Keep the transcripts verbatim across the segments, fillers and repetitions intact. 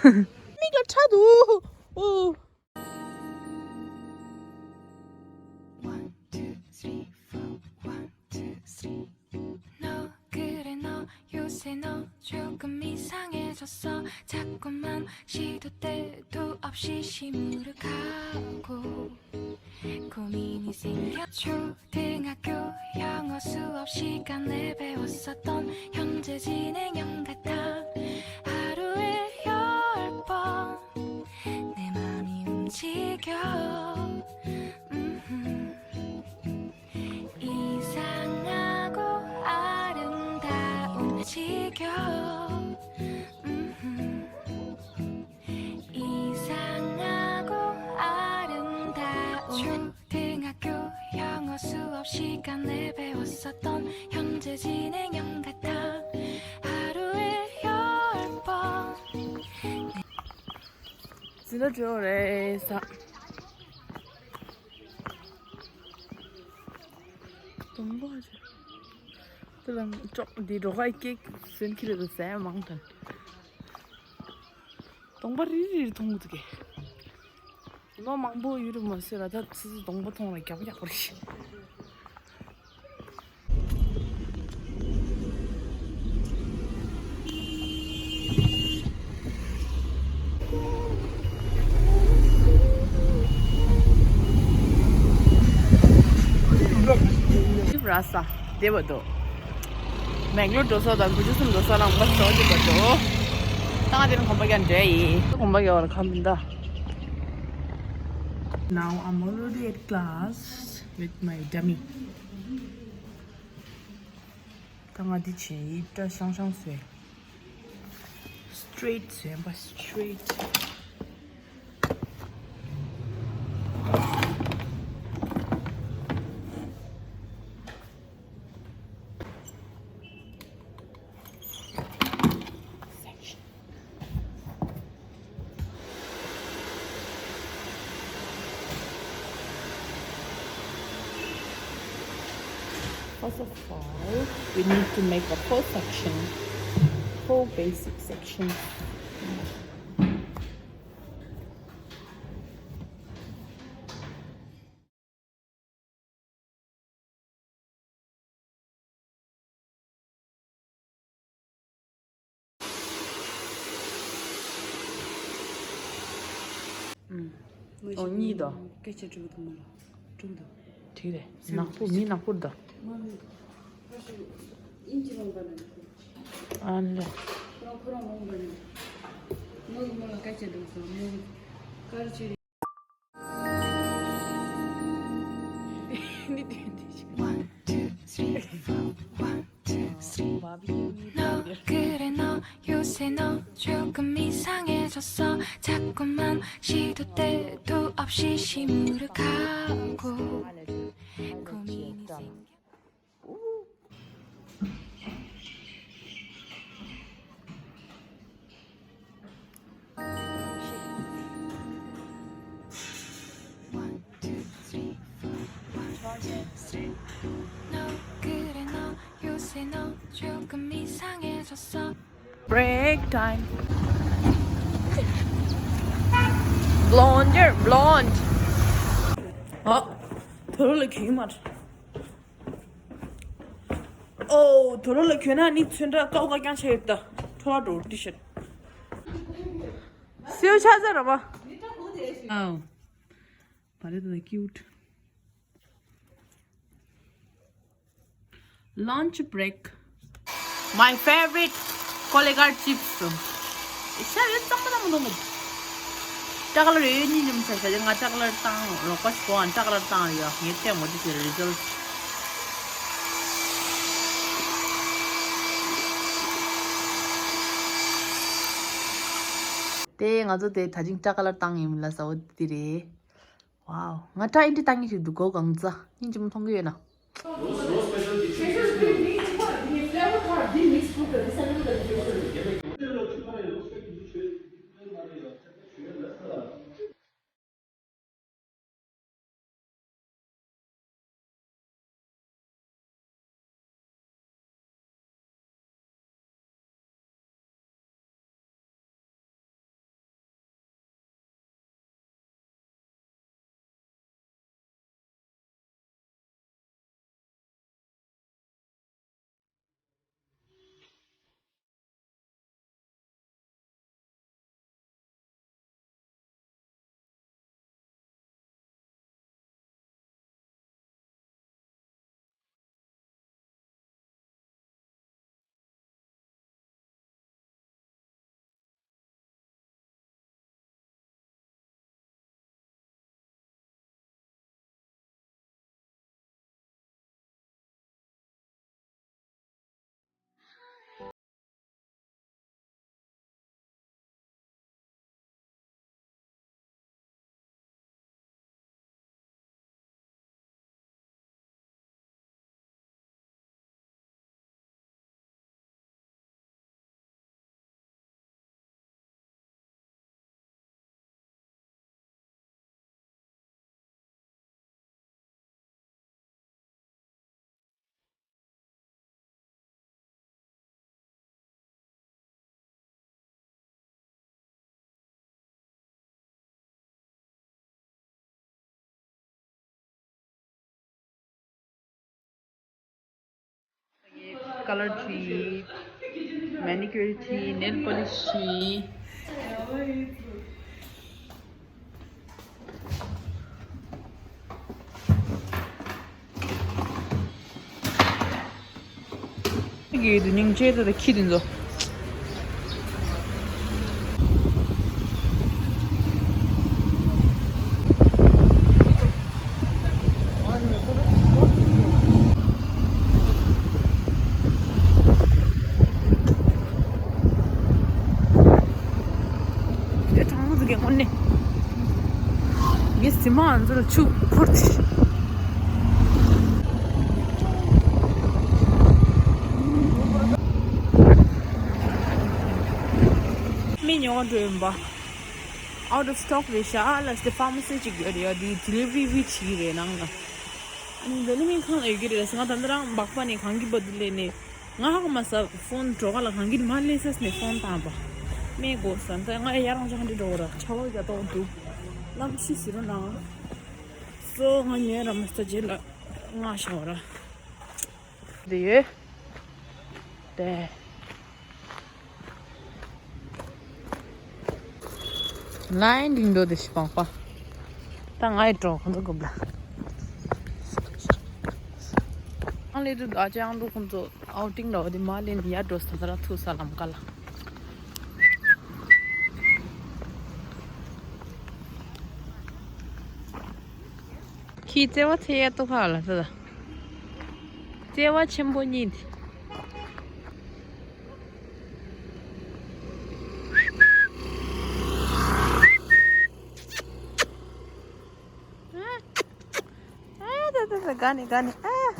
མིག་ལ་ཁྲག་འདུག་ཨོ། One, two, three, four. One, two, three. 너 그래 너 요새 너 조금 이상해졌어. 자꾸만 시도 때도 없이 시무룩하고 고민이 생겨. 초등학교 영어 수업 시간에 배웠었던 현재 진행형 같아. 하루에 열 번 내 맘이 움직여. 음흠. 이상하고 아름다운 지겨. 음흠. 이상하고 아름다운 초등학교 영어 수업 시간에 배웠었던 현재 진행형 같아. 하루에 열 번. ཟིན་ལ་འགྲོ་རེད་ས། གདོང་པ་ཅིག་དེ་ལ་ཅོག་འདི་འགྲོ་ཁ་སྐྱེག་ཟིན་ཁྱི་རེད་ཟས་མང་དང་། གདོང་པ་རིལ་རིལ་མཐོང་གི་འདུག་གས། ཉི་མ་མང་པོ་ཡུན་རིང་མ་བཟོས་ལ་ད་ཙི་ཙི་གདོང་པ་མཐོང་ལ་རྒྱག་རྒྱག་པ་རེད། ར་ས་བདེ་བ་འདུག་མེག་ལོར་འགྲོ་ས་དང་བུ་ཆུ་སུམ་འགྲོ་ས་ལ་ངོ་ཤོག་ཅིག་པ་འདུག་ད་ང་དེ་རིང་གོམ་པ་རྒྱག་འདྲ་ཡིན། གོམ་པ་རྒྱག་པར་ཁ་མི་འདའ། Now I'm already at class with my dummy. ད་ང་འདི་བྱས་ཡིན་སྐྲ་ཤང་ཤང་བཟོས། Straight བཟོས་པ་straight. First of all, we need to make a four section, four basic sections. ཨོ་གཉིས་དོ། སྐད་ཆ་འགྲོ་གི་འདུག་མ་ལ། འགྲོ་གི་འདུག་དེ་རེད། ནག་པོ་མི་ནག་པོ་རེད་ད། ཨ་ལེ། One, two, three, four. One, two, three. 너 그래 너 요새 너 조금 이상해졌어. 자꾸만 시도 때도 없이 시무룩하고 고민이 생겨. One, two, three, four. One, two, three. 너 그래 너 요새 너 조금 이상해졌어. Break time. Blonde, blonde. ཨ། དོ་རུ་ལ་གྱོན་མ། ཨོ། དོ་རུ་ལ་གྱོན་ན་ནི་ཚོན་ཁྲ་ཀའོ་ཀ་རྐྱང་ཆགས་ཡོད་ད། འཕྲོ་བརླག་འགྲོ་ཊི་ཤར་ཊི། སེའུ་ཆགས་ཚར་ར་བ། ཨའོ། བ་རེད་ད་ཀིའུ་ཊི། Lunch break. My favorite colleague chips. ཤ་རེ་གཙང་མ་གཙང་མ་འདུག་སྐྲ་ཀ་ལར་ཡོད་གཉིས་ཉམས་ཆག་ཤ་ང་སྐྲ་ཀ་ལར་བཏང་རོགས་པ་ཞིག་གོ་ཨང་སྐྲ་ཀ་ལར་བཏང་ཡོད་ངས་ལྟད་མོ་འདི་དེ་རི་ཛལ་དེ་ང་ཚོ་དེ་ད་ཅིང་སྐྲ་ཀ་ལར་བཏང་ཡིན་མིན་ལ་ས་འོ་འདི་རེད། Wow, ང་སྐྲ་ཨེ་འདྲ་བཏང་གི་ཞིག་འདུག་གོ་གང་ཚ་སྙིང་རྗེ་མོ་མཐོང་གི་ཡོད་ན། color བྲིས། manicure བྲིས། nail polish བྲིས། གི་དུ་སྙིང་རྗེ་དེ་དང་ཁྱི་དེ་ཚོ། དེ་གྲང་མོ་འདུག་གས་དངོས་གནས། ངས་ཟི་མ་ང་ཚོ་ལ་ཆུ་འཁོར་ཏེ། མི་ཉོ་བ་འགྲོ་ཡིན་པ། out of stock རེད་ཤག་ལ་སྟེ་ཕ་མ་སི་ཅིག་ཡོད་རེད་ཡ། དེ་delivery བི་བྱེད་ཀྱི་རེད་ནང་ལ། ཨ་ནི་འདི་ནི་མིན་ཁང་ལ་ཡོད་ཀྱི་རེད། ང་ད་ལྟ་རང་སྦག་པ་ནས་གང་གི་བ་དུ་ལས་ནས། ང་ཧ་གོ་མ་ས་ཕོན་འགྲོ་ག་ལ་གང་གི་མ་ལས་སས་ནས་ཕོན་བཏང་པ། མེད་གོ་ས་ད་ང་ཡ་རང་ཅང་འདྲི་འགྲོ་ག་ར་ཆ་བོ་རྒྱ་ཏོག་འདུག་ལམ་ཤི་ཟི་རོ་ནང་། སོ་ང་ཉོས་ར་མ་ས་རྗེས་ལ་ང་ཤ་བ་ར། འདི་ཡོད། དེ། ལའིན་འདི་འགྲོ་དེ་ཤི་པང་པ། ད་ང་ཡི་འགྲོ་ཁོང་ཚོ་གོ་བ། ཨང་ལེ་དུ་ཨ་ཅང་དུ་ཁོང་ཚོ་ཨའུ་ཊིང་འགྲོ་དེ་མ་ལེན་ཡ་འགྲོ་ས་ད་ར་ཐུག་ས་ལམ་ཀ་ལ། ཁྱི་བརྩེ་བ་ཚེ་ཡ་ཏོ་ཁ་ལ་ས་ད། བརྩེ་བ་ཆེན་པོ་གཉིས་དེ། ཨ་ད་ད་ད་ག་ནི་ག་ནི་ཨ།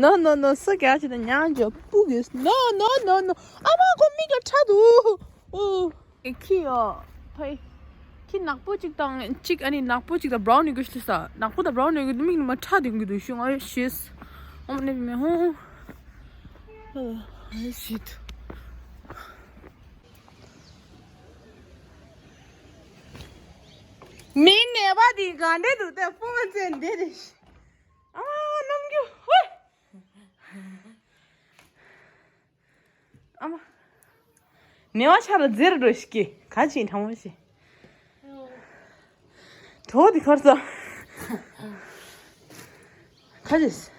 No, no, no. སུ་ག་ཅི་ད་ཉང་ཇོ་པུ་གིས། No, no, no, no. ཨ་མ་ཁོ་མིག་ལ་ཁྲ་འདུག་ཨོ། ཨེ་ཁྱི་ཡོ། ཕའི། ཁྱི་ནག་པོ་གཅིག་དང་གཅིག་ཨ་ནི་ནག་པོ་གཅིག་དང་brown ཡོད་གི་ཤི་ས། ནག་པོ་དང་brown ཡོད་གི་མིག་ནི་མ་ཁྲ་དེ་གི་འདུག་ཤི་ང་ཤི། ཨོ་མ་ནི་མེ་ཧོ། ཨེ་ཤི་ད། མི་ནད་པ་འདི་ག་འདྲ་འདུག་ད་ཕོ་བ་ཙན་འདི་རེད། ཨ་ནམ་རྒྱུ་ཧོ། ཨ་མ། ནེ་བ་ཆ་ལ་ཟེར་འགྲོ་ཞིག་གི་ག་ཅིག་ཐང་མོ་ཞིག་གྲོ་དེ་ཁར་ས། ག་ཅིག་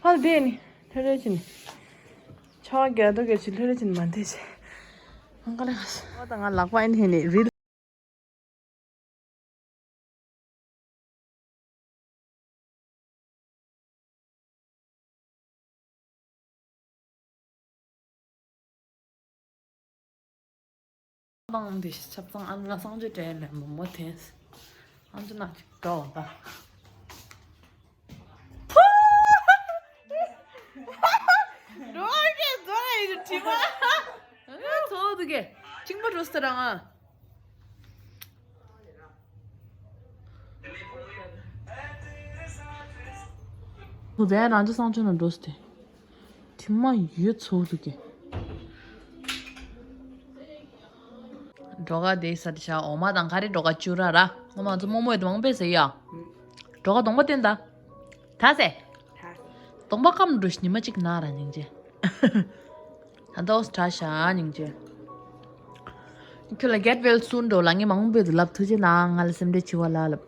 ཧ་དེ་ནི་ལྷོད་ལྷོད་ཅིག་ནི། ཆ་བ་རྒྱ་དོ་རྒྱ་ཅིག་ལྷོད་ལྷོད་ཅིག་ནི་མ་འདེ་ཅིག་ཧང་ག་ལ་ག་ས། ཨོ་ད་ང་ལག་པ་ཨེ་ནི་ཧེ་ནི་རིལ། ཏང་འདི་ཆབ་ཚང་ཨ་ང་སང་ཅོ་དྲན་ལེ་མོ་མོ་དེ། ཨ་ཅོ་ན་ཅིག་འགྲོ་བ། འགྲོ་བ་གས་འགྲོ་ཡི་དྲི་མ། ཚོགས་འདུ་གས་གཅིག་པ་འགྲོ་སྟེ་རང་ཨ། ཁོ་ཚོའི་རང་ཅི་སང་ཆུ་ན་འགྲོ་སྟེ། དྲི་མ་ཡོད་ཚོགས་འདུ་གས། འགྲོ་ག་དེ་ས་དེ་ཤ་འོ་མ་དང་ག་རེ་འགྲོ་ག་བཅུ་ར་ར། ང་མ་ཚོ་རྨོ་མོ་ཡོད་དུ་མང་པོས་ཟེར་ཡ། འགྲོ་ག་གདོང་པ་བསྟན་ད། ད་ཟེ། གདོང་པ་སྐམ་འགྲོ་ཤི་ཉི་མ་གཅིག་ན་ར་སྙིང་རྗེ། ད་འདོགས་དྲ་ཤ་སྙིང་རྗེ། ཁྱོད་ལ་get well soon འགྲོ་ལ་ངས་མང་པོས་དུ་ལབ། ཐུགས་རྗེ་གནང་། ང་ལ་སེམས་ཁྲལ་བྱི་བ་ལ་ལབ།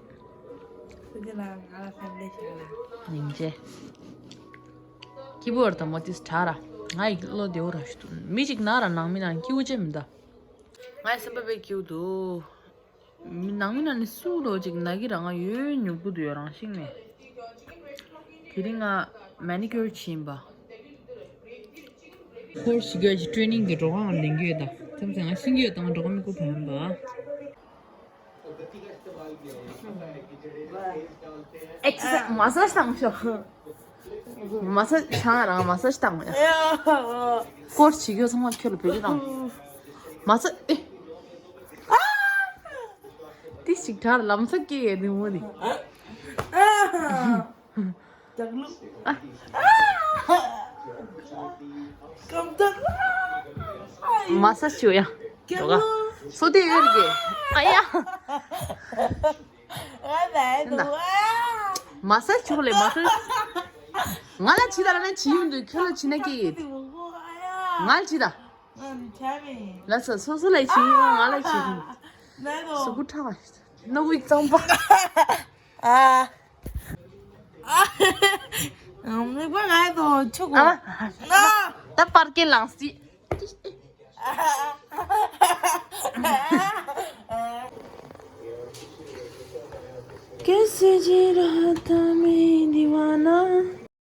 ཐུགས་རྗེ་གནང་། ང་ལ་སེམས་ཁྲལ་བྱི་བ་ལ། སྙིང་རྗེ། སྐྱིད་པོ་ར་ད་མོ་ཏིས་དྲ་ར། ང་ཡི་བློ་བདེ་བོ་ར་ཞུ་ཐུབ། མི་གཅིག་ན་ར་ནང་མི་ནང་སྐྱིད་པོ་ཅན་མི་འདའ། ང་ཡི་སེམས་པ་དཔེ་སྐྱིད་པོ་འདུག་མི་ནང་མི་ནང་ནི་སུ་ལོ་ཅིག་ན་གི་རང་ང་ཡོད་ཉོབ་གི་འདུག་ཡོད་རང་ཤིང་ནས། དེ་རིང་ང་manicure བྱིན་པ། ཁོར་ཞིག་གི་training གི་འགྲོ་གང་ལེན་གི་ཡོད་ད། ཐམས་ཅད་ང་ཤིང་གི་ཡོད་དང་འགྲོ་ག་མི་ཁོ་ཕན་པ། ཨེག་སར་སའི་ཛི་མ་སཱཇ་བཏང་ཤོག་མ་སཱཇ་ཆང་རང་མ་སཱཇ་བཏང་ཡ། སྐོར་བྱེད་རྒྱུ་ཚང་མ་ཁྱོད་ལ་བེད་སྤྱོད་བཏང་། མ་སཱཇ་ཨེ། ཏི་ཞིག་དྲར་ལམ་སང་སྐྱེ་ཡས་ནི་མོ་ནི། མ་སཱཇ་བྱོས་ཡ། འགྲོ་ག་སོ་དེ་ཡོད་རེད་གི། ཨ་ཡ། མ་སཱཇ་བྱོས་ལེ་མ་སཱཇ། ང་ལ་བྱིས་ད་ར་ན་བྱིས་ཡོང་དུས་ཁྱོད་ལ་བྱིས་ན་སྐྱིད། ང་ལ་བྱིས་ད། ལ་ས་སོ་སོ་ལ་བྱིས་ཡོང་ང་ལ་བྱིས་ཡོང་། སུ་གུ་ཁྲག་ནོ་གུ་གཙང་པ། ཨ། མིག་པ་ང་དང་ཆུ་གོ། ཨ། ད་པར་ཀེ་ལངས་སི། कैसे जी रहा था मैं दीवाना।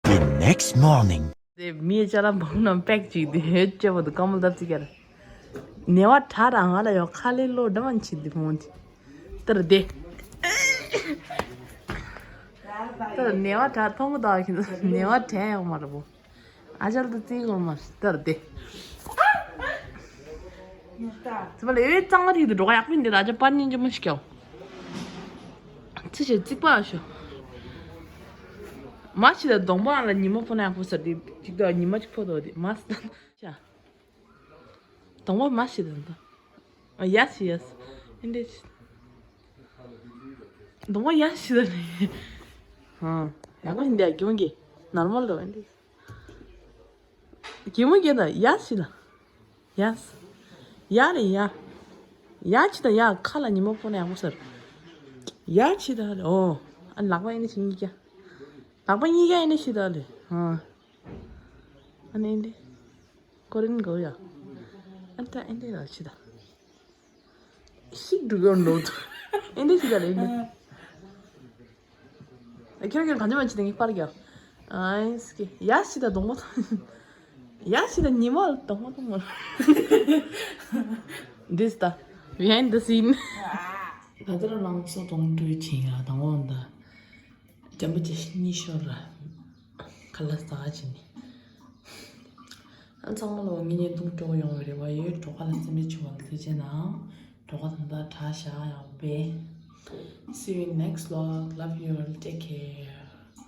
The next morning. དེ་མིའི་ཅ་ལག་འབག་ན་པེག་ཅིག་དེ་ཧེ་ཅེ་བོ་དུ་ཀམ་ལ་དབ་ཅིག་ཀར། ནེ་བ་ཁྲ་ར་ང་ལ་ཡོ་ཁ་ལེ་ལོ་འདྲ་མ་ཆི་དེ་མོ་དེ། ཏར་དེ། ཏར་ནེ་བ་ཁྲ་ཐོང་གི་དག་ནེ་བ་ཁྲ་ཡོང་མ་ར་བོ། ཨ་ཅལ་དུ་རྩིས་གོར་མ་ལྟར་ཏེ། ཙི་པ་ལེ་ཨེ་གཙང་མ་རིག་ཏུ་འགྲོ་ག་ཡག་པིན་དེ་ལ་ཨ་ཅག་པར་ཉིན་ཅི་མ་ཞིག་ཀྱོ། ཙི་ཞེ་རྩིག་པ་ཨ་ཤོ། མ་ཤི་ད་གདོང་པ་ཨ་ལ་ཉི་མ་ཕོ་ན་ཡག་པོ་ཟེར་ཏེ་ཅིག་ད་ཉི་མ་ཅིག་ཕོ་དོ་དེ་མ་ཤི་ད་ཤ། གདོང་པ་མ་ཤི་ད་ད། ཡ་ཤི་ཡ་ཤི། ཨིན་དེ་ཤི། གདོང་པ་ཡ་ཤི་ད་ནི། ཧ། ཡག་པོ་ཨིན་དེ་ཨ་གྱོང་གི། ནར་མལ་དོ་ཨིན་དེ། གད་མོ་བགད་དང་ཡ་ཞིག་ལ། ཡ། ཡ་རེད་ཡ། ཡ་ཆི་དང་ཡ་ཁ་ལ་ཉི་མ་ཕོག་ན་ཡག་པོ་ཟེར། ཡ་ཆི་དང་རེད་ཨོ། ཨ་ལག་པ་ཨེ་ནི་ཞིག་གཉིས་ཀ་ལག་པ་གཉིས་ཀ་ཨེ་ནི་ཞིག་དང་རེད་ཨ། ཨ་ནི་ཨེ་འདི། ཀོ་རིན་གོ་ཡ། ཨ་ད་ཨེ་འདི་ལ་ཆི་དང་། ཤིག་འགྲོ་གི་འགྲོ་འདུག་ཨེ་འདི་ཞིག་ལ་ཨེ་འདི། ཁྱོད་ཀྱིས་གང་ཅི་མ་བྱེད་དེ་ངས་པར་རྒྱག་ཨ་ཡིན་ཡ་ཞིག་དང་གདོང་པ་ཐོང་། ཡ་ཞིག་དང་ཉི་མ་གདོང་པ་ཐོང་མ། This the behind the scene. ད་ལྟ་རང་ཚོ་གདོང་འདྲུད་ཆེན་ཡ་དང་འོ་འདི། ལྕམ་པ་ཅི་གཉིས་ཤོར་ར། ཁ་ལག་ཟ་བྱས་ནས། ཨ་ཚང་མ་ལོ་ངེད་གཉིས་འདུག་འགྲོ་ཡོང་བའི་རེ་བ་ཡོད། གྲོགས་ཁ་ལ་སེམས་པའི་ཆུ་བ་ལ་ཐུགས་རྗེ་གནང་། གྲོགས་ཁ་དང་ད་དྲག་ཤག་ཡག་པས། See you in next vlog. Love you all. Take care.